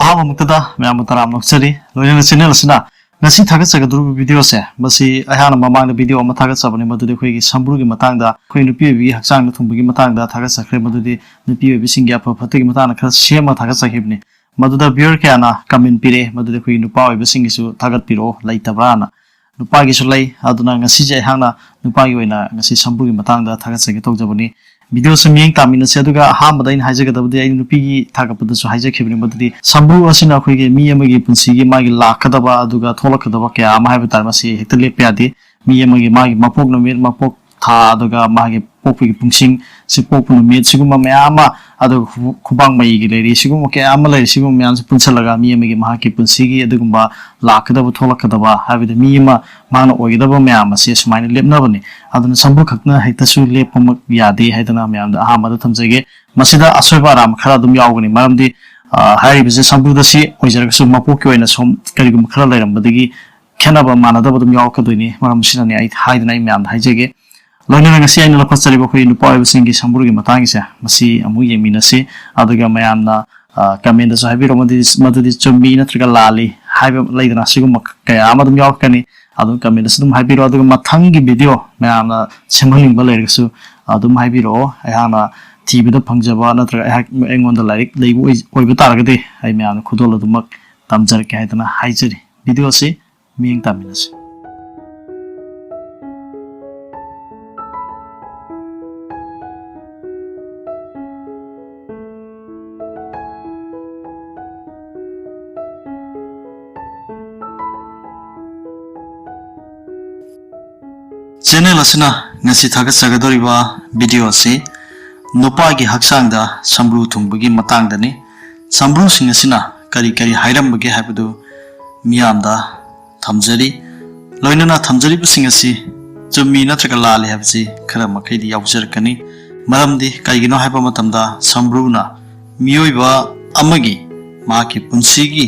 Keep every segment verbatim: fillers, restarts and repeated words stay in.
ꯑꯍꯥꯟꯕꯃꯛꯇꯗ ꯃꯌꯥꯝꯕꯨ ꯇꯔꯥꯝꯅ ꯑꯣꯛꯆꯔꯤ꯫ ꯂꯣꯏꯅꯅ channel ꯑꯁꯤꯅ ꯉꯁꯤ ꯊꯥꯒꯠꯆꯒꯗꯧꯔꯤꯕ video ꯑꯁꯦ, ꯃꯁꯤ ꯑꯩꯍꯥꯛꯅ ꯃꯃꯥꯡꯗ video ꯑꯃ ꯊꯥꯒꯠꯆꯕꯅꯤ, ꯃꯗꯨꯗꯤ ꯑꯩꯈꯣꯏꯒꯤ ꯁꯝꯕ꯭ꯔꯨꯒꯤ ꯃꯇꯥꯡꯗ, ꯑꯩꯈꯣꯏ ꯅꯨꯄꯤ ꯑꯣꯏꯕꯤꯒꯤ ꯍꯛꯆꯥꯡꯗ ꯊꯨꯡꯕꯒꯤ ꯃꯇꯥꯡꯗ ꯊꯥꯒꯠꯆꯈ꯭ꯔꯦ, ꯃꯗꯨꯗꯤ ꯅꯨꯄꯤ ꯑꯣꯏꯕꯤꯁꯤꯡꯒꯤ ꯑꯐ ꯐꯠꯇꯒꯤ ꯃꯇꯥꯡꯗ ꯈꯔ ꯁꯦꯝꯃ ꯊꯥꯒꯠꯆꯈꯤꯕꯅꯤ꯫ ꯃꯗꯨꯗ viewer ꯀꯌꯥꯅ comment ꯄꯤꯔꯛꯑꯦ, ꯃꯗꯨꯗꯤ ꯑꯩꯈꯣꯏꯒꯤ ꯅꯨꯄꯥ ꯑꯣꯏꯕꯁꯤꯡꯒꯤꯁꯨ ꯊꯥꯒꯠꯄꯤꯔꯛꯑꯣ, ꯂꯩꯇꯕ꯭ꯔꯥꯅ꯫ ꯅꯨꯄꯥꯒꯤꯁꯨ ꯂꯩ, ꯑꯗꯨꯅ ꯉꯁꯤꯁꯦ ꯑꯩꯍꯥꯛꯅ ꯅꯨꯄꯥꯒꯤ ꯑꯣꯏꯅ ꯉꯁꯤ ꯁꯝꯕ꯭ꯔꯨꯒꯤ ꯃꯇꯥꯡꯗ ꯊꯥꯒꯠꯆꯒꯦ ꯇꯧꯖꯕꯅꯤ꯫ Video ꯑꯁꯤ ꯃꯤꯠꯌꯦꯡ ꯇꯥꯃꯤꯟꯅꯁꯤ꯫ ꯑꯗꯨꯒ ꯑꯍꯥꯟꯕꯗ ꯑꯩꯅ ꯍꯥꯏꯖꯒꯗꯕꯗꯤ, ꯑꯩꯅ ꯅꯨꯄꯤꯒꯤ ꯊꯥꯒꯠꯄꯗꯁꯨ ꯍꯥꯏꯖꯈꯤꯕꯅꯤ, ꯃꯗꯨꯗꯤ ꯁꯝꯕ꯭ꯔꯨ ꯑꯁꯤꯅ ꯑꯩꯈꯣꯏꯒꯤ ꯃꯤ ꯑꯃꯒꯤ ꯄꯨꯟꯁꯤꯒꯤ ꯃꯥꯒꯤ ꯂꯥꯛꯀꯗꯕ ꯑꯗꯨꯒ ꯊꯣꯛꯂꯛꯀꯗꯕ ꯀꯌꯥ ꯑꯃ ꯍꯥꯏꯕ ꯇꯥꯔꯦ, ꯃꯁꯤ ꯍꯦꯛꯇ ꯂꯦꯞꯄ ꯌꯥꯗꯦ꯫ ꯃꯤ ꯑꯃꯒꯤ ꯃꯥꯒꯤ ꯃꯄꯣꯛ ꯅꯨꯃꯤꯠ, ꯃꯄꯣꯛ ꯊꯥ, ꯑꯗꯨꯒ ꯃꯥꯒꯤ ꯄꯣꯛꯄꯒꯤ ꯄꯨꯡꯁꯤꯡ, ꯁꯤ ꯄꯣꯛꯄ ꯅꯨꯃꯤꯠ, ꯁꯤꯒꯨꯝꯕ ꯃꯌꯥꯝ ꯑꯃ, ꯑꯗꯨꯒ ꯈꯨ-, ꯈꯨꯕꯥꯛ ꯃꯌꯤꯒꯤ ꯂꯩꯔꯤ, ꯁꯤꯒꯨꯝꯕ ꯀꯌꯥ ꯑꯃ ꯂꯩꯔꯤ꯫ ꯁꯤꯒꯨꯝꯕ ꯃꯌꯥꯝꯁꯤ ꯄꯨꯟꯁꯤꯜꯂꯒ ꯃꯤ ꯑꯃꯒꯤ ꯃꯍꯥꯛꯀꯤ ꯄꯨꯟꯁꯤꯒꯤ ꯑꯗꯨꯒꯨꯝꯕ ꯂꯥꯛꯀꯗꯕ, ꯊꯣꯛꯂꯛꯀꯗꯕ, ꯍꯥꯏꯕꯗꯤ ꯃꯤ ꯑꯃ ꯃꯥꯅ ꯑꯣꯏꯒꯗꯕ ꯃꯌꯥꯝ ꯑꯁꯤ ꯁꯨꯃꯥꯏꯅ ꯂꯦꯞꯅꯕꯅꯤ꯫ ꯑꯗꯨꯅ ꯁꯝꯕ꯭ꯔꯨ ꯈꯛꯇꯅ ꯍꯦꯛꯇꯁꯨ ꯂꯦꯞꯄꯃꯛ ꯌꯥꯗꯦ ꯍꯥꯏꯗꯅ ꯃꯌꯥꯝꯗ ꯑꯍꯥꯟꯕꯗ ꯊꯝꯖꯒꯦ꯫ ꯃꯁꯤꯗ ꯑꯁꯣꯏꯕ ꯑꯔꯥꯟꯕ ꯈꯔ ꯑꯗꯨꯝ ꯌꯥꯎꯒꯅꯤ, ꯃꯔꯝꯗꯤ, ꯑ, ꯍꯥꯏꯔꯤꯕꯁꯦ ꯁꯝꯕ꯭ꯔꯨꯗ ꯁꯤ ꯑꯣꯏꯖꯔꯒꯁꯨ ꯃꯄꯣꯛꯀꯤ ꯑꯣꯏꯅ ꯁꯣꯝ ꯀꯔꯤꯒꯨꯝꯕ ꯈꯔ ꯂꯩꯔꯝꯕꯗꯒꯤ ꯈꯦꯠꯅꯕ ꯃꯥꯟꯅꯗꯕ ꯑꯗꯨꯝ ꯌꯥꯎꯔꯛꯀꯗꯣꯏꯅꯤ꯫ ꯃꯔꯝ ꯑꯁꯤꯅꯅꯤ ꯑꯩ ꯍꯥꯏꯗꯅ ꯑꯩ ꯃꯌꯥꯝꯗ ꯍꯥꯏꯖꯒꯦ꯫ ꯂꯣꯏꯅꯅ ꯉꯁꯤ ꯑꯩꯅ ꯂꯧꯈꯠꯆꯔꯤꯕ ꯑꯩꯈꯣꯏ ꯅꯨꯄꯥ ꯑꯣꯏꯕꯁꯤꯡꯒꯤ ꯁꯝꯕ꯭ꯔꯨꯒꯤ ꯃꯇꯥꯡꯒꯤꯁꯦ, ꯃꯁꯤ ꯑꯃꯨꯛ ꯌꯦꯡꯃꯤꯟꯅꯁꯤ꯫ ꯑꯗꯨꯒ ꯃꯌꯥꯝꯅ, ꯑ, comment ꯗꯁꯨ ꯍꯥꯏꯕꯤꯔꯛꯑꯣ, ꯃꯗꯨꯗꯤ, ꯃꯗꯨꯗꯤ ꯆꯨꯝꯃꯤ ꯅꯠꯇ꯭ꯔꯒ ꯂꯥꯜꯂꯤ ꯍꯥꯏꯕ ꯂꯩꯗꯅ, ꯁꯤꯒꯨꯝꯕ ꯀꯌꯥ ꯑꯃ ꯑꯗꯨꯝ ꯌꯥꯎꯔꯛꯀꯅꯤ꯫ ꯑꯗꯨꯝ comment ꯗꯁꯨ ꯑꯗꯨꯝ ꯍꯥꯏꯕꯤꯔꯛꯑꯣ꯫ ꯑꯗꯨꯒ ꯃꯊꯪꯒꯤ video ꯃꯌꯥꯝꯅ ꯁꯦꯝꯍꯟꯅꯤꯡꯕ ꯂꯩꯔꯒꯁꯨ ꯑꯗꯨꯝ ꯍꯥꯏꯕꯤꯔꯛꯑꯣ꯫ ꯑꯩꯍꯥꯛꯅ ꯊꯤꯕꯗ ꯐꯪꯖꯕ ꯅꯠꯇ꯭ꯔꯒ ꯑꯩꯍꯥꯛ, ꯑꯩꯉꯣꯟꯗ ꯂꯥꯏꯔꯤꯛ ꯂꯩꯕ ꯑꯣꯏ-, ꯑꯣꯏꯕ ꯇꯥꯔꯒꯗꯤ ꯑꯩ ꯃꯌꯥꯝꯅ ꯈꯨꯗꯣꯜ ꯑꯗꯨꯃꯛ ꯇꯝꯖꯔꯛꯀꯦ ꯍꯥꯏꯗꯅ ꯍꯥꯏꯖꯔꯤ꯫ Video ꯑꯁꯤ ꯃꯤꯠꯌꯦꯡ ꯇꯥꯃꯤꯟꯅꯁꯤ꯫ Channel ꯑꯁꯤꯅ ꯉꯁꯤ ꯊꯥꯒꯠꯆꯒꯗꯧꯔꯤꯕ video ꯑꯁꯤ ꯅꯨꯄꯥꯒꯤ ꯍꯛꯆꯥꯡꯗ ꯁꯝꯕ꯭ꯔꯨ ꯊꯨꯡꯕꯒꯤ ꯃꯇꯥꯡꯗꯅꯤ꯫ ꯁꯝꯕ꯭ꯔꯨꯁꯤꯡ ꯑꯁꯤꯅ ꯀꯔꯤ ꯀꯔꯤ ꯍꯥꯏꯔꯝꯕꯒꯦ ꯍꯥꯏꯕꯗꯨ ꯃꯤꯌꯥꯝꯗ ꯊꯝꯖꯔꯤ꯫ ꯂꯣꯏꯅꯅ ꯊꯝꯖꯔꯤꯕꯁꯤꯡ ꯑꯁꯤ ꯆꯨꯝꯃꯤ ꯅꯠꯇ꯭ꯔꯒ ꯂꯥꯜꯂꯤ ꯍꯥꯏꯕꯁꯤ ꯈꯔ ꯃꯈꯩꯗꯤ ꯌꯥꯎꯖꯔꯛꯀꯅꯤ꯫ ꯃꯔꯝꯗꯤ ꯀꯩꯒꯤꯅꯣ ꯍꯥꯏꯕ ꯃꯇꯝꯗ ꯁꯝꯕ꯭ꯔꯨꯅ ꯃꯤꯑꯣꯏꯕ ꯑꯃꯒꯤ ꯃꯍꯥꯛꯀꯤ ꯄꯨꯟꯁꯤꯒꯤ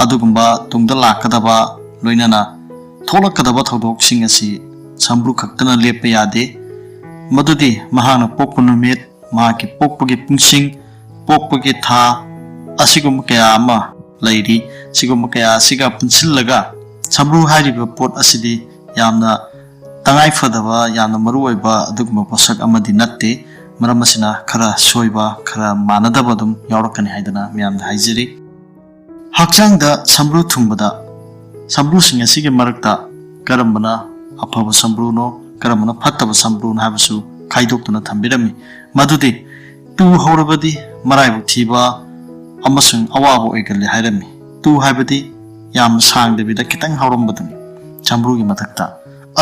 ꯑꯗꯨꯒꯨꯝꯕ ꯇꯨꯡꯗ ꯂꯥꯛꯀꯗꯕ, ꯂꯣꯏꯅꯅ ꯊꯣꯛꯂꯛꯀꯗꯕ ꯊꯧꯗꯣꯛꯁꯤꯡ ꯑꯁꯤ ꯁꯝꯕ꯭ꯔꯨ ꯈꯛꯇꯅ ꯂꯦꯞꯄ ꯌꯥꯗꯦ꯫ ꯃꯗꯨꯗꯤ ꯃꯍꯥꯛꯅ ꯄꯣꯛꯄ ꯅꯨꯃꯤꯠ, ꯃꯍꯥꯛꯀꯤ ꯄꯣꯛꯄꯒꯤ ꯄꯨꯡꯁꯤꯡ, ꯄꯣꯛꯄꯒꯤ ꯊꯥ, ꯑꯁꯤꯒꯨꯝꯕ ꯀꯌꯥ ꯑꯃ ꯂꯩꯔꯤ꯫ ꯁꯤꯒꯨꯝꯕ ꯀꯌꯥ ꯑꯁꯤꯒ ꯄꯨꯟꯁꯤꯜꯂꯒ ꯁꯝꯕ꯭ꯔꯨ ꯍꯥꯏꯔꯤꯕ ꯄꯣꯠ ꯑꯁꯤꯗꯤ ꯌꯥꯝꯅ ꯇꯉꯥꯏ ꯐꯗꯕ, ꯌꯥꯝꯅ ꯃꯔꯨ ꯑꯣꯏꯕ ꯑꯗꯨꯒꯨꯝꯕ ꯄꯣꯠꯁꯛ ꯑꯃꯗꯤ ꯅꯠꯇꯦ꯫ ꯃꯔꯝ ꯑꯁꯤꯅ ꯈꯔ ꯁꯣꯏꯕ, ꯈꯔ ꯃꯥꯟꯅꯗꯕ ꯑꯗꯨꯝ ꯌꯥꯎꯔꯛꯀꯅꯤ ꯍꯥꯏꯗꯅ ꯃꯌꯥꯝꯗ ꯍꯥꯏꯖꯔꯤ꯫ ꯍꯛꯆꯥꯡꯗ ꯁꯝꯕ꯭ꯔꯨ ꯊꯨꯡꯕꯗ, ꯁꯝꯕ꯭ꯔꯨꯁꯤꯡ ꯑꯁꯤꯒꯤ ꯃꯔꯛꯇ ꯀꯔꯝꯕꯅ ꯑꯐꯕ ꯁꯝꯕ꯭ꯔꯨꯅꯣ, ꯀꯔꯝꯕꯅ ꯐꯠꯇꯕ ꯁꯝꯕ꯭ꯔꯨꯅꯣ ꯍꯥꯏꯕꯁꯨ ꯈꯥꯏꯗꯣꯛꯇꯨꯅ ꯊꯝꯕꯤꯔꯝꯃꯤ꯫ ꯃꯗꯨꯗꯤ ꯇꯨ ꯍꯧꯔꯕꯗꯤ ꯃꯔꯥꯏꯕꯛ ꯊꯤꯕ ꯑꯃꯁꯨꯡ ꯑꯋꯥꯕ ꯑꯣꯏꯒꯜꯂꯤ ꯍꯥꯏꯔꯝꯃꯤ꯫ ꯇꯨ ꯍꯥꯏꯕꯗꯤ ꯌꯥꯝ ꯁꯥꯡꯗꯕꯤꯗ ꯈꯤꯇꯪ ꯍꯧꯔꯝꯕꯗꯨꯅꯤ ꯁꯝꯕ꯭ꯔꯨꯒꯤ ꯃꯊꯛꯇ꯫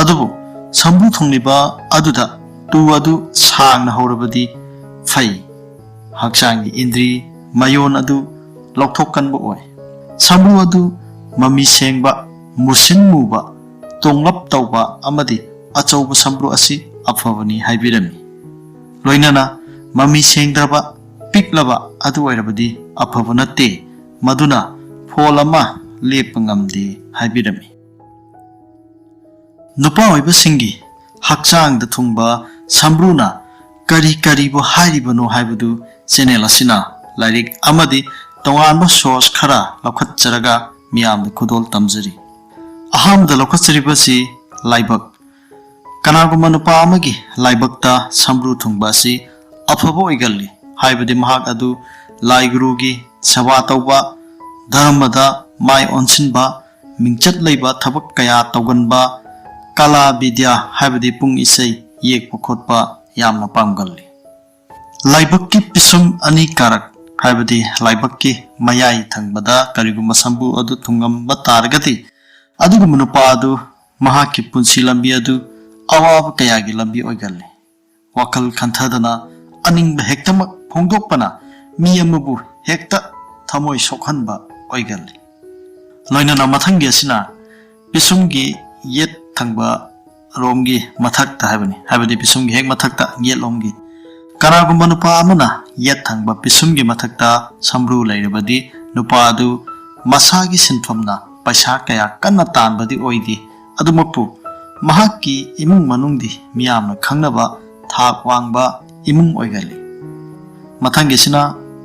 ꯑꯗꯨꯕꯨ ꯁꯝꯕ꯭ꯔꯨ ꯊꯨꯡꯂꯤꯕ ꯑꯗꯨꯗ ꯇꯨ ꯑꯗꯨ ꯁꯥꯡꯅ ꯍꯧꯔꯕꯗꯤ ꯐꯩ꯫ ꯍꯛꯆꯥꯡꯒꯤ ꯏꯟꯗ꯭ꯔꯤ ꯃꯌꯣꯟ ꯑꯗꯨ ꯂꯧꯊꯣꯛꯀꯟꯕ ꯑꯣꯏ꯫ ꯁꯝꯕ꯭ꯔꯨ ꯑꯗꯨ ꯃꯃꯤ ꯁꯦꯡꯕ, ꯃꯨꯁꯤꯟ ꯃꯨꯕ, ꯇꯣꯡꯂꯞ ꯇꯧꯕ ꯑꯃꯗꯤ ꯑꯆꯧꯕ ꯁꯝꯕ꯭ꯔꯨ ꯑꯁꯤ ꯑꯐꯕꯅꯤ ꯍꯥꯏꯕꯤꯔꯝꯃꯤ꯫ ꯂꯣꯏꯅꯅ ꯃꯃꯤ ꯁꯦꯡꯗ꯭ꯔꯕ, ꯄꯤꯛꯂꯕ ꯑꯗꯨ ꯑꯣꯏꯔꯕꯗꯤ ꯑꯐꯕ ꯅꯠꯇꯦ, ꯃꯗꯨꯅ ꯐꯣꯜ ꯑꯃ ꯂꯦꯞꯄ ꯉꯝꯗꯦ ꯍꯥꯏꯕꯤꯔꯝꯃꯤ꯫ ꯅꯨꯄꯥ ꯑꯣꯏꯕꯁꯤꯡꯒꯤ ꯍꯛꯆꯥꯡꯗ ꯊꯨꯡꯕ ꯁꯝꯕ꯭ꯔꯨꯅ ꯀꯔꯤ ꯀꯔꯤꯕꯨ ꯍꯥꯏꯔꯤꯕꯅꯣ ꯍꯥꯏꯕꯗꯨ ꯆꯦꯅꯦꯜ ꯑꯁꯤꯅ ꯂꯥꯏꯔꯤꯛ ꯑꯃꯗꯤ ꯇꯣꯉꯥꯟꯕ ꯁꯣꯔꯁ ꯈꯔ ꯂꯧꯈꯠꯆꯔꯒ ꯃꯤꯌꯥꯝꯗ ꯈꯨꯗꯣꯜ ꯇꯝꯖꯔꯤ꯫ ꯑꯍꯥꯟꯕꯗ ꯂꯧꯈꯠꯆꯔꯤꯕꯁꯤ ꯂꯥꯏꯕꯛ꯫ ꯀꯅꯥꯒꯨꯝꯕ ꯅꯨꯄꯥ ꯑꯃꯒꯤ ꯂꯥꯏꯕꯛꯇ ꯁꯝꯕ꯭ꯔꯨ ꯊꯨꯡꯕ ꯑꯁꯤ ꯑꯐꯕ ꯑꯣꯏꯒꯜꯂꯤ, ꯍꯥꯏꯕꯗꯤ ꯃꯍꯥꯛ ꯑꯗꯨ ꯂꯥꯏ ꯒꯨꯔꯨꯒꯤ ꯁꯦꯕꯥ ꯇꯧꯕ, ꯙꯔꯃꯗ ꯃꯥꯏ ꯑꯣꯟꯁꯤꯟꯕ, ꯃꯤꯡꯆꯠ ꯂꯩꯕ ꯊꯕꯛ ꯀꯌꯥ ꯇꯧꯒꯟꯕ, ꯀꯂꯥ ꯕꯤꯗ꯭ꯌꯥ ꯍꯥꯏꯕꯗꯤ ꯄꯨꯡ ꯏꯁꯩ ꯌꯦꯛꯄ ꯈꯣꯠꯄ ꯌꯥꯝꯅ ꯄꯥꯝꯒꯜꯂꯤ꯫ ꯂꯥꯏꯕꯛꯀꯤ ꯄꯤꯁꯨꯝ ꯑꯅꯤ ꯀꯥꯔꯛ ꯍꯥꯏꯕꯗꯤ ꯂꯥꯏꯕꯛꯀꯤ ꯃꯌꯥꯏ ꯊꯪꯕꯗ ꯀꯔꯤꯒꯨꯝꯕ ꯁꯝꯕ꯭ꯔꯨ ꯑꯗꯨ ꯊꯨꯡꯉꯝꯕ ꯇꯥꯔꯒꯗꯤ, ꯑꯗꯨꯒꯨꯝꯕ ꯅꯨꯄꯥ ꯑꯗꯨ ꯃꯍꯥꯛꯀꯤ ꯄꯨꯟꯁꯤ ꯂꯝꯕꯤ ꯑꯗꯨ ꯑꯋꯥꯕ ꯀꯌꯥꯒꯤ ꯂꯝꯕꯤ ꯑꯣꯏꯒꯜꯂꯤ꯫ ꯋꯥꯈꯜ ꯈꯟꯊꯗꯅ ꯑꯅꯤꯡꯕ ꯍꯦꯛꯇꯃꯛ ꯐꯣꯡꯗꯣꯛꯄꯅ ꯃꯤ ꯑꯃꯕꯨ ꯍꯦꯛꯇ ꯊꯃꯣꯏ ꯁꯣꯛꯍꯟꯕ ꯑꯣꯏꯒꯜꯂꯤ꯫ ꯂꯣꯏꯅꯅ ꯃꯊꯪꯒꯤ ꯑꯁꯤꯅ ꯄꯤꯁꯨꯝꯒꯤ ꯌꯦꯠ ꯊꯪꯕ ꯔꯣꯝꯒꯤ ꯃꯊꯛꯇ ꯍꯥꯏꯕꯅꯤ, ꯍꯥꯏꯕꯗꯤ ꯄꯤꯁꯨꯝꯒꯤ ꯍꯦꯛ ꯃꯊꯛꯇ ꯌꯦꯠꯂꯣꯝꯒꯤ꯫ ꯀꯅꯥꯒꯨꯝꯕ ꯅꯨꯄꯥ ꯑꯃꯅ ꯌꯦꯠ ꯊꯪꯕ ꯄꯤꯁꯨꯝꯒꯤ ꯃꯊꯛꯇ ꯁꯝꯕ꯭ꯔꯨ ꯂꯩꯔꯕꯗꯤ ꯅꯨꯄꯥ ꯑꯗꯨ ꯃꯁꯥꯒꯤ ꯁꯤꯟꯐꯝꯅ ꯄꯩꯁꯥ ꯀꯌꯥ ꯀꯟꯅ ꯇꯥꯟꯕꯗꯤ ꯑꯣꯏꯗꯦ꯫ ꯑꯗꯨꯃꯛꯄꯨ ꯃꯍꯥꯛꯀꯤ ꯏꯃꯨꯡ ꯃꯅꯨꯡꯗꯤ ꯃꯤꯌꯥꯝꯅ ꯈꯪꯅꯕ ꯊꯥꯛ ꯋꯥꯡꯕ ꯏꯃꯨꯡ ꯑꯣꯏꯒꯜꯂꯤ꯫ ꯃꯊꯪꯒꯤꯁꯤꯅ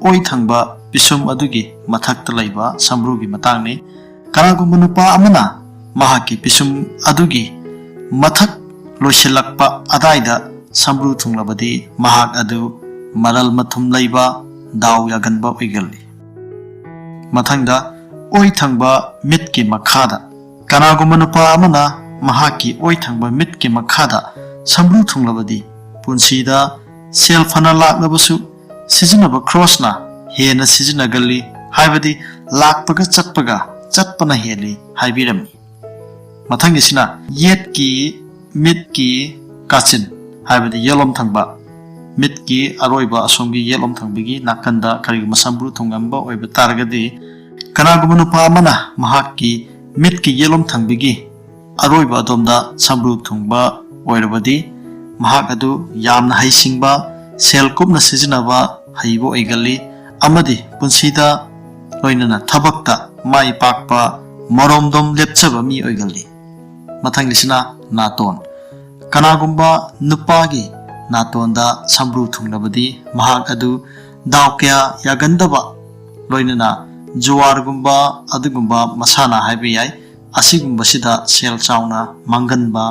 ꯑꯣꯏ ꯊꯪꯕ ꯄꯤꯁꯨꯝ ꯑꯗꯨꯒꯤ ꯃꯊꯛꯇ ꯂꯩꯕ ꯁꯝꯕ꯭ꯔꯨꯒꯤ ꯃꯇꯥꯡꯅꯤ꯫ ꯀꯅꯥꯒꯨꯝꯕ ꯅꯨꯄꯥ ꯑꯃꯅ ꯃꯍꯥꯛꯀꯤ ꯄꯤꯁꯨꯝ ꯑꯗꯨꯒꯤ ꯃꯊꯛ ꯂꯣꯏꯁꯤꯜꯂꯛꯄ ꯑꯗꯥꯏꯗ ꯁꯝꯕ꯭ꯔꯨ ꯊꯨꯡꯂꯕꯗꯤ ꯃꯍꯥꯛ ꯑꯗꯨ ꯃꯔꯜ ꯃꯊꯨꯝ ꯂꯩꯕ, ꯗꯥꯎ ꯌꯥꯒꯟꯕ ꯑꯣꯏꯒꯜꯂꯤ꯫ ꯃꯊꯪꯗ, ꯑꯣꯏ ꯊꯪꯕ ꯃꯤꯠꯀꯤ ꯃꯈꯥꯗ꯫ ꯀꯅꯥꯒꯨꯝꯕ ꯅꯨꯄꯥ ꯑꯃꯅ ꯃꯍꯥꯛꯀꯤ ꯑꯣꯏ ꯊꯪꯕ ꯃꯤꯠꯀꯤ ꯃꯈꯥꯗ ꯁꯝꯕ꯭ꯔꯨ ꯊꯨꯡꯂꯕꯗꯤ ꯄꯨꯟꯁꯤꯗ ꯁꯦꯜ ꯐꯅ ꯂꯥꯛꯂꯕꯁꯨ ꯁꯤꯖꯤꯟꯅꯕ ꯈ꯭ꯔꯣꯁꯅ ꯍꯦꯟꯅ ꯁꯤꯖꯤꯟꯅꯒꯜꯂꯤ, ꯍꯥꯏꯕꯗꯤ ꯂꯥꯛꯄꯒ ꯆꯠꯄꯒ ꯆꯠꯄꯅ ꯍꯦꯜꯂꯤ ꯍꯥꯏꯕꯤꯔꯝꯃꯤ꯫ ꯃꯊꯪꯒꯤꯁꯤꯅ ꯌꯦꯠꯀꯤ ꯃꯤꯠꯀꯤ ꯀꯥꯆꯤꯟ, ꯍꯥꯏꯕꯗꯤ ꯌꯦꯠꯂꯣꯝ ꯊꯪꯕ, ꯃꯤꯠꯀꯤ ꯑꯔꯣꯏꯕ ꯑꯁꯣꯝꯒꯤ ꯌꯦꯠꯂꯣꯝ ꯊꯪꯕꯒꯤ ꯅꯥꯀꯟꯗ ꯀꯔꯤꯒꯨꯝꯕ ꯁꯝꯕ꯭ꯔꯨ ꯊꯨꯡꯉꯝꯕ ꯑꯣꯏꯕ ꯇꯥꯔꯒꯗꯤ, ꯀꯅꯥꯒꯨꯝꯕ ꯅꯨꯄꯥ ꯑꯃꯅ ꯃꯍꯥꯛꯀꯤ ꯃꯤꯠꯀꯤ ꯌꯦꯠꯂꯣꯝ ꯊꯪꯕꯒꯤ ꯑꯔꯣꯏꯕ ꯑꯗꯣꯝꯗ ꯁꯝꯕ꯭ꯔꯨ ꯊꯨꯡꯕ ꯑꯣꯏꯔꯕꯗꯤ, ꯃꯍꯥꯛ ꯑꯗꯨ ꯌꯥꯝꯅ ꯍꯩꯁꯤꯡꯕ, ꯁꯦꯜ ꯀꯨꯞꯅ ꯁꯤꯖꯤꯟꯅꯕ ꯍꯩꯕ ꯑꯣꯏꯒꯜꯂꯤ ꯑꯃꯗꯤ ꯄꯨꯟꯁꯤꯗ ꯂꯣꯏꯅꯅ ꯊꯕꯛꯇ ꯃꯥꯏ ꯄꯥꯛꯄ, ꯃꯔꯣꯝꯗꯣꯝ ꯂꯦꯞꯆꯕ ꯃꯤ ꯑꯣꯏꯒꯜꯂꯤ꯫ ꯃꯊꯪꯒꯤꯁꯤꯅ ꯅꯥꯇꯣꯟ꯫ ꯀꯅꯥꯒꯨꯝꯕ ꯅꯨꯄꯥꯒꯤ ꯅꯥꯇꯣꯟꯗ ꯁꯝꯕ꯭ꯔꯨ ꯊꯨꯡꯂꯕꯗꯤ ꯃꯍꯥꯛ ꯑꯗꯨ ꯗꯥꯎ ꯀꯌꯥ ꯌꯥꯒꯟꯗꯕ, ꯂꯣꯏꯅꯅ ꯖꯨꯋꯥꯔꯒꯨꯝꯕ ꯑꯗꯨꯒꯨꯝꯕ ꯃꯁꯥꯟꯅ ꯍꯥꯏꯕ ꯌꯥꯏ, ꯑꯁꯤꯒꯨꯝꯕꯁꯤꯗ ꯁꯦꯜ ꯆꯥꯎꯅ ꯃꯥꯡꯒꯟꯕ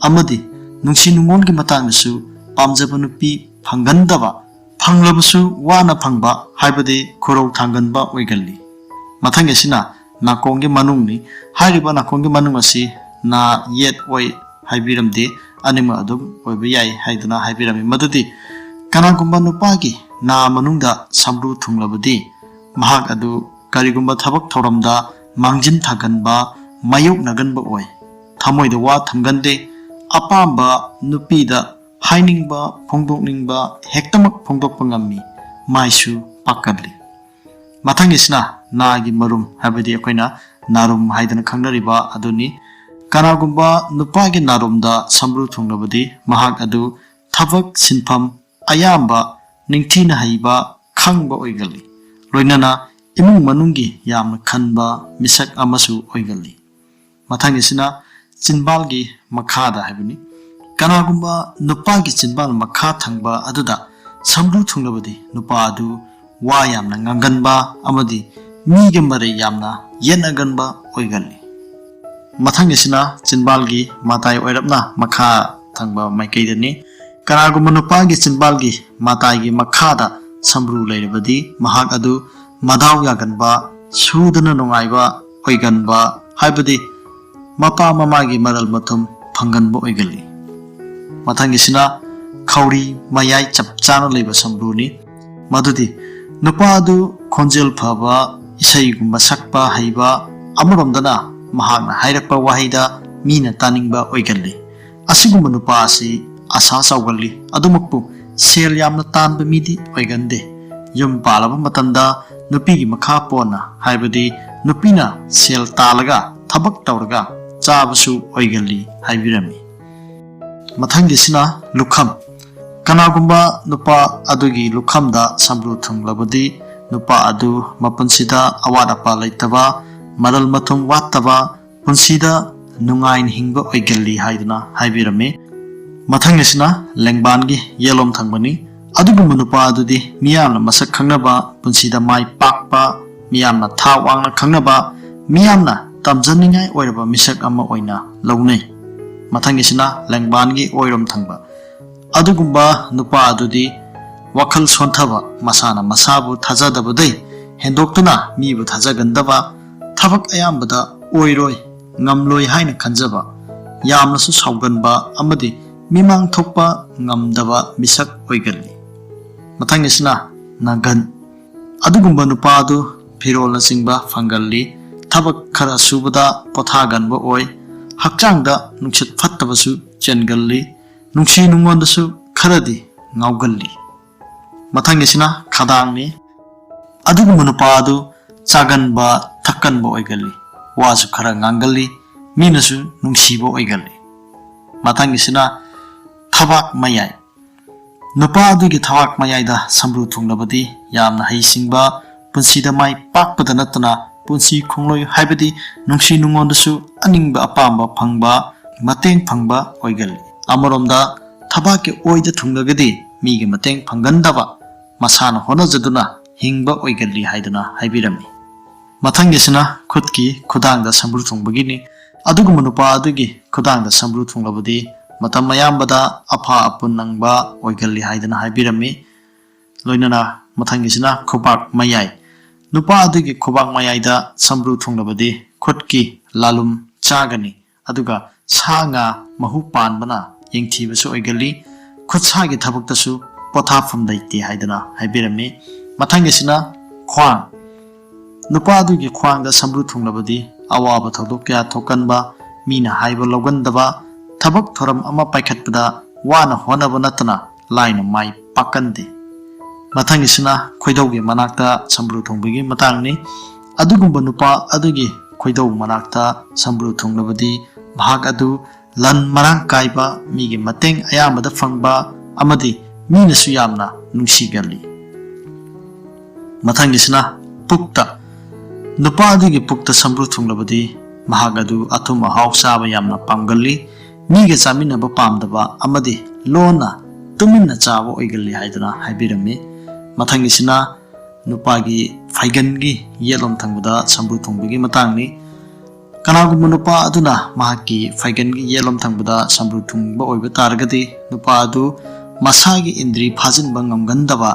ꯑꯃꯗꯤ ꯅꯨꯡꯁꯤ ꯅꯨꯡꯉꯣꯜꯒꯤ ꯃꯇꯥꯡꯗꯁꯨ ꯄꯥꯝꯖꯕ ꯅꯨꯄꯤ ꯐꯪꯒꯟꯗꯕ, ꯐꯪꯂꯕꯁꯨ ꯋꯥꯅ ꯐꯪꯕ, ꯍꯥꯏꯕꯗꯤ ꯈꯨꯔꯧ ꯊꯥꯡꯒꯟꯕ ꯑꯣꯏꯒꯜꯂꯤ꯫ ꯃꯊꯪꯒꯤꯁꯤꯅ ꯅꯥꯀꯣꯡꯒꯤ ꯃꯅꯨꯡꯅꯤ꯫ ꯍꯥꯏꯔꯤꯕ ꯅꯥꯀꯣꯡꯒꯤ ꯃꯅꯨꯡ ꯑꯁꯤ ꯅꯥ, ꯌꯦꯠ, ꯑꯣꯏ ꯍꯥꯏꯕꯤꯔꯝꯗꯦ, ꯑꯅꯤꯃꯛ ꯑꯗꯨꯝ ꯑꯣꯏꯕ ꯌꯥꯏ ꯍꯥꯏꯗꯨꯅ ꯍꯥꯏꯕꯤꯔꯝꯃꯤ꯫ ꯃꯗꯨꯗꯤ ꯀꯅꯥꯒꯨꯝꯕ ꯅꯨꯄꯥꯒꯤ ꯅꯥ ꯃꯅꯨꯡꯗ ꯁꯝꯕ꯭ꯔꯨ ꯊꯨꯡꯂꯕꯗꯤ ꯃꯍꯥꯛ ꯑꯗꯨ ꯀꯔꯤꯒꯨꯝꯕ ꯊꯕꯛ ꯊꯧꯔꯝꯗ ꯃꯥꯡꯖꯤꯟ ꯊꯥꯒꯟꯕ, ꯃꯥꯌꯣꯛꯅꯒꯟꯕ ꯑꯣꯏ꯫ ꯊꯃꯣꯏꯗ ꯋꯥ ꯊꯝꯒꯟꯗꯦ꯫ ꯑꯄꯥꯝꯕ ꯅꯨꯄꯤꯗ ꯍꯥꯏꯅꯤꯡꯕ, ꯐꯣꯡꯗꯣꯛꯅꯤꯡꯕ ꯍꯦꯛꯇꯃꯛ ꯐꯣꯡꯗꯣꯛꯄ ꯉꯝꯃꯤ꯫ ꯃꯥꯏꯁꯨ ꯄꯥꯛꯀꯜꯂꯤ꯫ ꯃꯊꯪꯒꯤꯁꯤꯅ ꯅꯥꯒꯤ ꯃꯔꯨꯝ, ꯍꯥꯏꯕꯗꯤ ꯑꯩꯈꯣꯏꯅ ꯅꯥꯔꯨꯝ ꯍꯥꯏꯗꯅ ꯈꯪꯅꯔꯤꯕ ꯑꯗꯨꯅꯤ꯫ ꯀꯅꯥꯒꯨꯝꯕ ꯅꯨꯄꯥꯒꯤ ꯅꯥꯔꯨꯝꯗ ꯁꯝꯕ꯭ꯔꯨ ꯊꯨꯡꯂꯕꯗꯤ ꯃꯍꯥꯛ ꯑꯗꯨ ꯊꯕꯛ, ꯁꯤꯟꯐꯝ ꯑꯌꯥꯝꯕ ꯅꯤꯡꯊꯤꯅ ꯍꯩꯕ, ꯈꯪꯕ ꯑꯣꯏꯒꯜꯂꯤ꯫ ꯂꯣꯏꯅꯅ ꯏꯃꯨꯡ ꯃꯅꯨꯡꯒꯤ ꯌꯥꯝꯅ ꯈꯟꯕ ꯃꯤꯁꯛ ꯑꯃꯁꯨ ꯑꯣꯏꯒꯜꯂꯤ꯫ ꯃꯊꯪꯒꯤꯁꯤꯅ ꯆꯤꯟꯕꯥꯜꯒꯤ ꯃꯈꯥꯗ ꯍꯥꯏꯕꯅꯤ꯫ ꯀꯅꯥꯒꯨꯝꯕ ꯅꯨꯄꯥꯒꯤ ꯆꯤꯟꯕꯥꯜ ꯃꯈꯥ ꯊꯪꯕ ꯑꯗꯨꯗ ꯁꯝꯕ꯭ꯔꯨ ꯊꯨꯡꯂꯕꯗꯤ ꯅꯨꯄꯥ ꯑꯗꯨ ꯋꯥ ꯌꯥꯝꯅ ꯉꯥꯡꯒꯟꯕ ꯑꯃꯗꯤ ꯃꯤꯒ ꯃꯔꯩ ꯌꯥꯝꯅ ꯌꯦꯠꯅꯒꯟꯕ ꯑꯣꯏꯒꯜꯂꯤ꯫ ꯃꯊꯪꯒꯤꯁꯤꯅ ꯆꯤꯟꯕꯥꯜꯒꯤ ꯃꯇꯥꯏ ꯑꯣꯏꯔꯞꯅ ꯃꯈꯥ ꯊꯪꯕ ꯃꯥꯏꯀꯩꯗꯅꯤ꯫ ꯀꯅꯥꯒꯨꯝꯕ ꯅꯨꯄꯥꯒꯤ ꯆꯤꯟꯕꯥꯜꯒꯤ ꯃꯇꯥꯏꯒꯤ ꯃꯈꯥꯗ ꯁꯝꯕ꯭ꯔꯨ ꯂꯩꯔꯕꯗꯤ ꯃꯍꯥꯛ ꯑꯗꯨ ꯃꯗꯥꯎ ꯌꯥꯒꯟꯕ, ꯁꯨꯗꯅ ꯅꯨꯡꯉꯥꯏꯕ ꯑꯣꯏꯒꯟꯕ, ꯍꯥꯏꯕꯗꯤ ꯃꯄꯥ ꯃꯃꯥꯒꯤ ꯃꯔꯜ ꯃꯊꯨꯝ ꯐꯪꯒꯟꯕ ꯑꯣꯏꯒꯜꯂꯤ꯫ ꯃꯊꯪꯒꯤꯁꯤꯅ ꯈꯧꯔꯤ ꯃꯌꯥꯏ ꯆꯞ ꯆꯥꯅ ꯂꯩꯕ ꯁꯝꯕ꯭ꯔꯨꯅꯤ꯫ ꯃꯗꯨꯗꯤ ꯅꯨꯄꯥ ꯑꯗꯨ ꯈꯣꯟꯖꯦꯜ ꯐꯕ, ꯏꯁꯩꯒꯨꯝꯕ ꯁꯛꯄ ꯍꯩꯕ, ꯑꯃꯔꯣꯝꯗꯅ ꯃꯍꯥꯛꯅ ꯍꯥꯏꯔꯛꯄ ꯋꯥꯍꯩꯗ ꯃꯤꯅ ꯇꯥꯅꯤꯡꯕ ꯑꯣꯏꯒꯜꯂꯤ꯫ ꯑꯁꯤꯒꯨꯝꯕ ꯅꯨꯄꯥ ꯑꯁꯤ ꯑꯁꯥ ꯆꯥꯎꯒꯜꯂꯤ꯫ ꯑꯗꯨꯃꯛꯄꯨ ꯁꯦꯜ ꯌꯥꯝꯅ ꯇꯥꯟꯕ ꯃꯤꯗꯤ ꯑꯣꯏꯒꯟꯗꯦ꯫ ꯌꯨꯝ ꯄꯥꯜꯂꯕ ꯃꯇꯝꯗ ꯅꯨꯄꯤꯒꯤ ꯃꯈꯥ ꯄꯣꯟꯅ, ꯍꯥꯏꯕꯗꯤ ꯅꯨꯄꯤꯅ ꯁꯦꯜ ꯇꯥꯜꯂꯒ ꯊꯕꯛ ꯇꯧꯔꯒ ꯆꯥꯕꯁꯨ ꯑꯣꯏꯒꯜꯂꯤ ꯍꯥꯏꯕꯤꯔꯝꯃꯤ꯫ ꯃꯊꯪꯒꯤꯁꯤꯅ ꯂꯨꯈꯝ꯫ ꯀꯅꯥꯒꯨꯝꯕ ꯅꯨꯄꯥ ꯑꯗꯨꯒꯤ ꯂꯨꯈꯝꯗ ꯁꯝꯕ꯭ꯔꯨ ꯊꯨꯡꯂꯕꯗꯤ ꯅꯨꯄꯥ ꯑꯗꯨ ꯃꯄꯨꯟꯁꯤꯗ ꯑꯋꯥꯠ ꯑꯄꯥ ꯂꯩꯇꯕ, ꯃꯔꯜ ꯃꯊꯨꯝ ꯋꯥꯠꯇꯕ, ꯄꯨꯟꯁꯤꯗ ꯅꯨꯡꯉꯥꯏꯅ ꯍꯤꯡꯕ ꯑꯣꯏꯒꯜꯂꯤ ꯍꯥꯏꯗꯨꯅ ꯍꯥꯏꯕꯤꯔꯝꯃꯤ꯫ ꯃꯊꯪꯒꯤꯁꯤꯅ ꯂꯦꯡꯕꯥꯟꯒꯤ ꯌꯦꯠꯂꯣꯝ ꯊꯪꯕꯅꯤ꯫ ꯑꯗꯨꯒꯨꯝꯕ ꯅꯨꯄꯥ ꯑꯗꯨꯗꯤ ꯃꯤꯌꯥꯝꯅ ꯃꯁꯛ ꯈꯪꯅꯕ, ꯄꯨꯟꯁꯤꯗ ꯃꯥꯏ ꯄꯥꯛꯄ, ꯃꯤꯌꯥꯝꯅ ꯊꯥꯛ ꯋꯥꯡꯅ ꯈꯪꯅꯕ, ꯃꯤꯌꯥꯝꯅ ꯇꯝꯖꯅꯤꯡꯉꯥꯏ ꯑꯣꯏꯔꯕ ꯃꯤꯁꯛ ꯑꯃ ꯑꯣꯏꯅ ꯂꯧꯅꯩ꯫ ꯃꯊꯪꯒꯤꯁꯤꯅ ꯂꯦꯡꯕꯥꯟꯒꯤ ꯑꯣꯏꯔꯣꯝ ꯊꯪꯕ꯫ ꯑꯗꯨꯒꯨꯝꯕ ꯅꯨꯄꯥ ꯑꯗꯨꯗꯤ ꯋꯥꯈꯜ ꯁꯣꯟꯊꯕ, ꯃꯁꯥꯅ ꯃꯁꯥꯕꯨ ꯊꯥꯖꯗꯕꯗꯩ ꯍꯦꯟꯗꯣꯛꯇꯨꯅ ꯃꯤꯕꯨ ꯊꯥꯖꯒꯟꯗꯕ, ꯊꯕꯛ ꯑꯌꯥꯝꯕꯗ ꯑꯣꯏꯔꯣꯏ, ꯉꯝꯂꯣꯏ ꯍꯥꯏꯅ ꯈꯟꯖꯕ, ꯌꯥꯝꯅꯁꯨ ꯁꯥꯎꯒꯟꯕ ꯑꯃꯗꯤ ꯃꯤꯃꯥꯡ ꯊꯣꯛꯄ ꯉꯝꯗꯕ ꯃꯤꯁꯛ ꯑꯣꯏꯒꯜꯂꯤ꯫ ꯃꯊꯪꯒꯤꯁꯤꯅ ꯅꯪꯒꯟ꯫ ꯑꯗꯨꯒꯨꯝꯕ ꯅꯨꯄꯥ ꯑꯗꯨ ꯐꯤꯔꯣꯜꯅꯆꯤꯡꯕ ꯐꯪꯒꯜꯂꯤ꯫ ꯊꯕꯛ ꯈꯔ ꯁꯨꯕꯗ ꯄꯣꯊꯥꯒꯟꯕ ꯑꯣꯏ꯫ ꯍꯛꯆꯥꯡꯗ ꯅꯨꯡꯁꯤꯠ ꯐꯠꯇꯕꯁꯨ ꯆꯦꯟꯒꯜꯂꯤ꯫ ꯅꯨꯡꯁꯤ ꯅꯨꯡꯉꯣꯟꯗꯁꯨ ꯈꯔꯗꯤ ꯉꯥꯎꯒꯜꯂꯤ꯫ ꯃꯊꯪꯒꯤꯁꯤꯅ ꯈꯗꯥꯡꯅꯤ꯫ ꯑꯗꯨꯒꯨꯝꯕ ꯅꯨꯄꯥ ꯑꯗꯨ ꯆꯥꯒꯟꯕ, ꯊꯛꯀꯟꯕ ꯑꯣꯏꯒꯜꯂꯤ꯫ ꯋꯥꯁꯨ ꯈꯔ ꯉꯥꯡꯒꯜꯂꯤ꯫ ꯃꯤꯅꯁꯨ ꯅꯨꯡꯁꯤꯕ ꯑꯣꯏꯒꯜꯂꯤ꯫ ꯃꯊꯪꯒꯤꯁꯤꯅ ꯊꯕꯥꯛ ꯃꯌꯥꯏ꯫ ꯅꯨꯄꯥ ꯑꯗꯨꯒꯤ ꯊꯕꯥꯛ ꯃꯌꯥꯏꯗ ꯁꯝꯕ꯭ꯔꯨ ꯊꯨꯡꯂꯕꯗꯤ ꯌꯥꯝꯅ ꯍꯩꯁꯤꯡꯕ, ꯄꯨꯟꯁꯤꯗ ꯃꯥꯏ ꯄꯥꯛꯄꯗ ꯅꯠꯇꯅ ꯄꯨꯟꯁꯤ ꯈꯣꯡꯂꯣꯏ ꯍꯥꯏꯕꯗꯤ ꯅꯨꯡꯁꯤ ꯅꯨꯡꯉꯣꯟꯗꯁꯨ ꯑꯅꯤꯡꯕ ꯑꯄꯥꯝꯕ ꯐꯪꯕ, ꯃꯇꯦꯡ ꯐꯪꯕ ꯑꯣꯏꯒꯜꯂꯤ꯫ ꯑꯃꯔꯣꯝꯗ ꯊꯕꯥꯛꯀꯤ ꯑꯣꯏꯗ ꯊꯨꯡꯂꯒꯗꯤ ꯃꯤꯒꯤ ꯃꯇꯦꯡ ꯐꯪꯒꯟꯗꯕ, ꯃꯁꯥꯅ ꯍꯣꯠꯅꯖꯗꯨꯅ ꯍꯤꯡꯕ ꯑꯣꯏꯒꯜꯂꯤ ꯍꯥꯏꯗꯨꯅ ꯍꯥꯏꯕꯤꯔꯝꯃꯤ꯫ ꯃꯊꯪꯒꯤꯁꯤꯅ ꯈꯨꯠꯀꯤ ꯈꯨꯗꯥꯡꯗ ꯁꯝꯕ꯭ꯔꯨ ꯊꯨꯡꯕꯒꯤꯅꯤ꯫ ꯑꯗꯨꯒꯨꯝꯕ ꯅꯨꯄꯥ ꯑꯗꯨꯒꯤ ꯈꯨꯗꯥꯡꯗ ꯁꯝꯕ꯭ꯔꯨ ꯊꯨꯡꯂꯕꯗꯤ ꯃꯇꯝ ꯑꯌꯥꯝꯕꯗ ꯑꯐ ꯑꯄꯨꯟ ꯅꯪꯕ ꯑꯣꯏꯒꯜꯂꯤ ꯍꯥꯏꯗꯨꯅ ꯍꯥꯏꯕꯤꯔꯝꯃꯤ꯫ ꯂꯣꯏꯅꯅ ꯃꯊꯪꯒꯤꯁꯤꯅ ꯈꯨꯕꯥꯛ ꯃꯌꯥꯏ꯫ ꯅꯨꯄꯥ ꯑꯗꯨꯒꯤ ꯈꯨꯕꯥꯛ ꯃꯌꯥꯏꯗ ꯁꯝꯕ꯭ꯔꯨ ꯊꯨꯡꯂꯕꯗꯤ ꯈꯨꯠꯀꯤ ꯂꯥꯂꯨꯝ ꯆꯥꯒꯅꯤ, ꯑꯗꯨꯒ ꯁꯥ ꯉꯥ ꯃꯍꯨ ꯄꯥꯟꯕꯅ ꯌꯦꯡꯊꯤꯕꯁꯨ ꯑꯣꯏꯒꯜꯂꯤ꯫ ꯈꯨꯠꯁꯥꯒꯤ ꯊꯕꯛꯇꯁꯨ ꯄꯣꯊꯥꯐꯝ ꯂꯩꯇꯦ ꯍꯥꯏꯗꯨꯅ ꯍꯥꯏꯕꯤꯔꯝꯃꯤ꯫ ꯃꯊꯪꯒꯤꯁꯤꯅ ꯈ꯭ꯋꯥꯡ꯫ ꯅꯨꯄꯥ ꯑꯗꯨꯒꯤ ꯈ꯭ꯋꯥꯡꯗ ꯁꯝꯕ꯭ꯔꯨ ꯊꯨꯡꯂꯕꯗꯤ ꯑꯋꯥꯕ ꯊꯧꯗꯣꯛ ꯀꯌꯥ ꯊꯣꯛꯀꯟꯕ, ꯃꯤꯅ ꯍꯥꯏꯕ ꯂꯧꯒꯟꯗꯕ, ꯊꯕꯛ ꯊꯧꯔꯝ ꯑꯃ ꯄꯥꯏꯈꯠꯄꯗ ꯋꯥꯅ ꯍꯣꯠꯅꯕ ꯅꯠꯇꯅ ꯂꯥꯏꯅ ꯃꯥꯏ ꯄꯥꯛꯀꯟꯗꯦ꯫ ꯃꯊꯪꯒꯤꯁꯤꯅ ꯈꯣꯏꯗꯧꯒꯤ ꯃꯅꯥꯛꯇ ꯁꯝꯕ꯭ꯔꯨ ꯊꯨꯡꯕꯒꯤ ꯃꯇꯥꯡꯅꯤ꯫ ꯑꯗꯨꯒꯨꯝꯕ ꯅꯨꯄꯥ ꯑꯗꯨꯒꯤ ꯈꯣꯏꯗꯧ ꯃꯅꯥꯛꯇ ꯁꯝꯕ꯭ꯔꯨ ꯊꯨꯡꯂꯕꯗꯤ ꯃꯍꯥꯛ ꯑꯗꯨ ꯂꯟ ꯃꯔꯥꯡ ꯀꯥꯏꯕ, ꯃꯤꯒꯤ ꯃꯇꯦꯡ ꯑꯌꯥꯝꯕꯗ ꯐꯪꯕ ꯑꯃꯗꯤ ꯃꯤꯅꯁꯨ ꯌꯥꯝꯅ ꯅꯨꯡꯁꯤꯒꯜꯂꯤ꯫ ꯃꯊꯪꯒꯤꯁꯤꯅ ꯄꯨꯛꯇ꯫ ꯅꯨꯄꯥ ꯑꯗꯨꯒꯤ ꯄꯨꯛꯇ ꯁꯝꯕ꯭ꯔꯨ ꯊꯨꯡꯂꯕꯗꯤ ꯃꯍꯥꯛ ꯑꯗꯨ ꯑꯊꯨꯝ ꯑꯍꯥꯎ ꯆꯥꯕ ꯌꯥꯝꯅ ꯄꯥꯝꯒꯜꯂꯤ꯫ ꯃꯤꯒ ꯆꯥꯃꯤꯟꯅꯕ ꯄꯥꯝꯗꯕ ꯑꯃꯗꯤ ꯂꯣꯟꯅ ꯇꯨꯃꯤꯟꯅ ꯆꯥꯕ ꯑꯣꯏꯒꯜꯂꯤ ꯍꯥꯏꯗꯨꯅ ꯍꯥꯏꯕꯤꯔꯝꯃꯤ꯫ ꯃꯊꯪꯒꯤꯁꯤꯅ ꯅꯨꯄꯥꯒꯤ ꯐꯩꯒꯟꯒꯤ ꯌꯦꯠꯂꯣꯝ ꯊꯪꯕꯗ ꯁꯝꯕ꯭ꯔꯨ ꯊꯨꯡꯕꯒꯤ ꯃꯇꯥꯡꯅꯤ꯫ ꯀꯅꯥꯒꯨꯝꯕ ꯅꯨꯄꯥ ꯑꯗꯨꯅ ꯃꯍꯥꯛꯀꯤ ꯐꯩꯒꯟꯒꯤ ꯌꯦꯠꯂꯣꯝ ꯊꯪꯕꯗ ꯁꯝꯕ꯭ꯔꯨ ꯊꯨꯡꯕ ꯑꯣꯏꯕ ꯇꯥꯔꯒꯗꯤ, ꯅꯨꯄꯥ ꯑꯗꯨ ꯃꯁꯥꯒꯤ ꯏꯟꯗ꯭ꯔꯤ ꯐꯥꯖꯤꯟꯕ ꯉꯝꯒꯟꯗꯕ,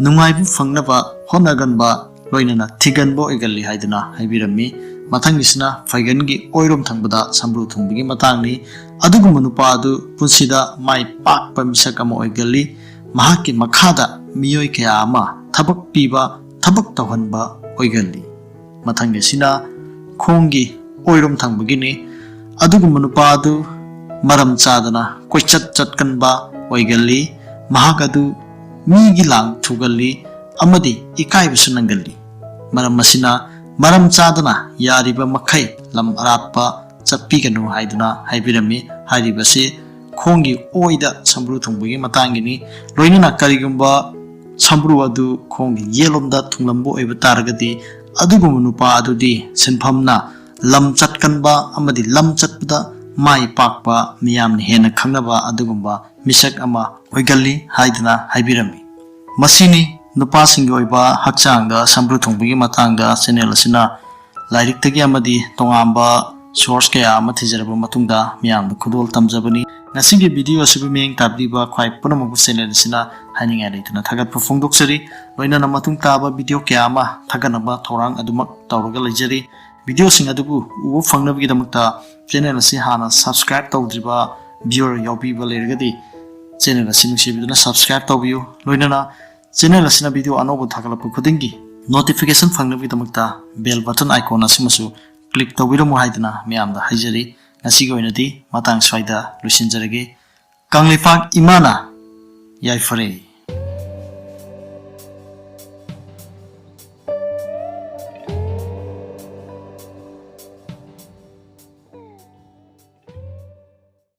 ꯅꯨꯡꯉꯥꯏꯕ ꯐꯪꯅꯕ ꯍꯣꯠꯅꯒꯟꯕ, ꯂꯣꯏꯅꯅ ꯊꯤꯒꯟꯕ ꯑꯣꯏꯒꯜꯂꯤ ꯍꯥꯏꯗꯨꯅ ꯍꯥꯏꯕꯤꯔꯝꯃꯤ꯫ ꯃꯊꯪꯒꯤꯁꯤꯅ ꯐꯩꯒꯟꯒꯤ ꯑꯣꯏꯔꯣꯝ ꯊꯪꯕꯗ ꯁꯝꯕ꯭ꯔꯨ ꯊꯨꯡꯕꯒꯤ ꯃꯇꯥꯡꯅꯤ꯫ ꯑꯗꯨꯒꯨꯝꯕ ꯅꯨꯄꯥ ꯑꯗꯨ ꯄꯨꯟꯁꯤꯗ ꯃꯥꯏ ꯄꯥꯛꯄ ꯃꯤꯁꯛ ꯑꯃ ꯑꯣꯏꯒꯜꯂꯤ꯫ ꯃꯍꯥꯛꯀꯤ ꯃꯈꯥꯗ ꯃꯤꯑꯣꯏ ꯀꯌꯥ ꯑꯃ ꯊꯕꯛ ꯄꯤꯕ, ꯊꯕꯛ ꯇꯧꯍꯟꯕ ꯑꯣꯏꯒꯜꯂꯤ꯫ ꯃꯊꯪꯒꯤꯁꯤꯅ ꯈꯣꯡꯒꯤ ꯑꯣꯏꯔꯣꯝ ꯊꯪꯕꯒꯤꯅꯤ꯫ ꯑꯗꯨꯒꯨꯝꯕ ꯅꯨꯄꯥ ꯑꯗꯨ ꯃꯔꯝ ꯆꯥꯗꯅ ꯀꯣꯏꯆꯠ ꯆꯠꯀꯟꯕ ꯑꯣꯏꯒꯜꯂꯤ꯫ ꯃꯍꯥꯛ ꯑꯗꯨ ꯃꯤꯒꯤ ꯂꯥꯡ ꯊꯨꯒꯜꯂꯤ ꯑꯃꯗꯤ ꯏꯀꯥꯏꯕꯁꯨ ꯅꯪꯒꯜꯂꯤ꯫ ꯃꯔꯝ ꯑꯁꯤꯅ ꯃꯔꯝ ꯆꯥꯗꯅ ꯌꯥꯔꯤꯕ ꯃꯈꯩ ꯂꯝ ꯑꯔꯥꯞꯄ ꯆꯠꯄꯤꯒꯅꯨ ꯍꯥꯏꯗꯨꯅ ꯍꯥꯏꯕꯤꯔꯝꯃꯤ꯫ ꯍꯥꯏꯔꯤꯕꯁꯤ ꯈꯣꯡꯒꯤ ꯑꯣꯏꯗ ꯁꯝꯕ꯭ꯔꯨ ꯊꯨꯡꯕꯒꯤ ꯃꯇꯥꯡꯒꯤꯅꯤ꯫ ꯂꯣꯏꯅꯅ ꯀꯔꯤꯒꯨꯝꯕ ꯁꯝꯕ꯭ꯔꯨ ꯑꯗꯨ ꯈꯣꯡꯒꯤ ꯌꯦꯠꯂꯣꯝꯗ ꯊꯨꯡꯂꯝꯕ ꯑꯣꯏꯕ ꯇꯥꯔꯒꯗꯤ, ꯑꯗꯨꯒꯨꯝꯕ ꯅꯨꯄꯥ ꯑꯗꯨꯗꯤ ꯁꯤꯟꯐꯝꯅ ꯂꯝ ꯆꯠꯀꯟꯕ ꯑꯃꯗꯤ ꯂꯝ ꯆꯠꯄꯗ ꯃꯥꯏ ꯄꯥꯛꯄ, ꯃꯤꯌꯥꯝꯅ ꯍꯦꯟꯅ ꯈꯪꯅꯕ ꯑꯗꯨꯒꯨꯝꯕ ꯃꯤꯁꯛ ꯑꯃ ꯑꯣꯏꯒꯜꯂꯤ ꯍꯥꯏꯗꯨꯅ ꯍꯥꯏꯕꯤꯔꯝꯃꯤ꯫ ꯃꯁꯤꯅꯤ ꯅꯨꯄꯥꯁꯤꯡꯒꯤ ꯑꯣꯏꯕ ꯍꯛꯆꯥꯡꯗ ꯁꯝꯕ꯭ꯔꯨ ꯊꯨꯡꯕꯒꯤ ꯃꯇꯥꯡꯗ ꯆꯦꯅꯦꯜ ꯑꯁꯤꯅ ꯂꯥꯏꯔꯤꯛꯇꯒꯤ ꯑꯃꯗꯤ ꯇꯣꯉꯥꯟꯕ ꯁꯣꯔꯁ ꯀꯌꯥ ꯑꯃ ꯊꯤꯖꯔꯕ ꯃꯇꯨꯡꯗ ꯃꯤꯌꯥꯝꯗ ꯈꯨꯗꯣꯜ ꯇꯝꯖꯕꯅꯤ꯫ ꯉꯁꯤꯒꯤ ꯚꯤꯗꯤꯑꯣ ꯑꯁꯤꯕꯨ ꯃꯤꯠꯌꯦꯡ ꯇꯥꯕꯤꯔꯤꯕ ꯈ꯭ꯋꯥꯏ ꯄꯨꯝꯅꯃꯛꯄꯨ ꯆꯦꯅꯦꯜ ꯑꯁꯤꯅ ꯍꯥꯏꯅꯤꯡꯉꯥꯏ ꯂꯩꯇꯅ ꯊꯥꯒꯠꯄ ꯐꯣꯡꯗꯣꯛꯆꯔꯤ꯫ ꯂꯣꯏꯅꯅ ꯃꯇꯨꯡ ꯇꯥꯕ ꯚꯤꯗꯤꯑꯣ ꯀꯌꯥ ꯑꯃ ꯊꯥꯒꯠꯅꯕ ꯊꯧꯔꯥꯡ ꯑꯗꯨꯃꯛ ꯇꯧꯔꯒ ꯂꯩꯖꯔꯤ꯫ ꯚꯤꯗꯤꯑꯣꯁꯤꯡ ꯑꯗꯨꯕꯨ ꯎꯕ ꯐꯪꯅꯕꯒꯤꯗꯃꯛꯇ ꯆꯦꯅꯦꯜ ꯑꯁꯤ ꯍꯥꯟꯅ ꯁꯕꯁꯀ꯭ꯔꯥꯏꯕ ꯇꯧꯗ꯭ꯔꯤꯕ ꯚꯤꯌꯨꯋꯔ ꯌꯥꯎꯕꯤꯕ ꯂꯩꯔꯒꯗꯤ ꯆꯦꯅꯦꯜ ꯑꯁꯤ ꯅꯨꯡꯁꯤꯕꯤꯗꯨꯅ ꯁꯕꯁꯀ꯭ꯔꯥꯏꯕ ꯇꯧꯕꯤꯌꯨ꯫ ꯂꯣꯏꯅꯅ ꯆꯦꯅꯦꯜ ꯑꯁꯤꯅ ꯚꯤꯗꯤꯑꯣ ꯑꯅꯧꯕ ꯊꯥꯒꯠꯂꯛꯄ ꯈꯨꯗꯤꯡꯒꯤ ꯅꯣꯇꯤꯐꯤꯀꯦꯁꯟ ꯐꯪꯅꯕꯒꯤꯗꯃꯛꯇ ꯕꯦꯜ ꯕꯇꯟ ꯑꯥꯏꯀꯣꯟ ꯑꯁꯤꯃꯁꯨ ꯀ꯭ꯂꯤꯛ ꯇꯧꯕꯤꯔꯝꯃꯨ ꯍꯥꯏꯗꯨꯅ ꯃꯌꯥꯝꯗ ꯍꯥꯏꯖꯔꯤ꯫ ꯉꯁꯤꯒꯤ ꯑꯣꯏꯅꯗꯤ ꯃꯇꯥꯡ ꯁ꯭ꯋꯥꯏꯗ ꯂꯣꯏꯁꯤꯟꯖꯔꯒꯦ꯫ ꯀꯪꯂꯩꯄꯥꯛ ꯏꯃꯥꯅ ꯌꯥꯏꯐꯔꯦ꯫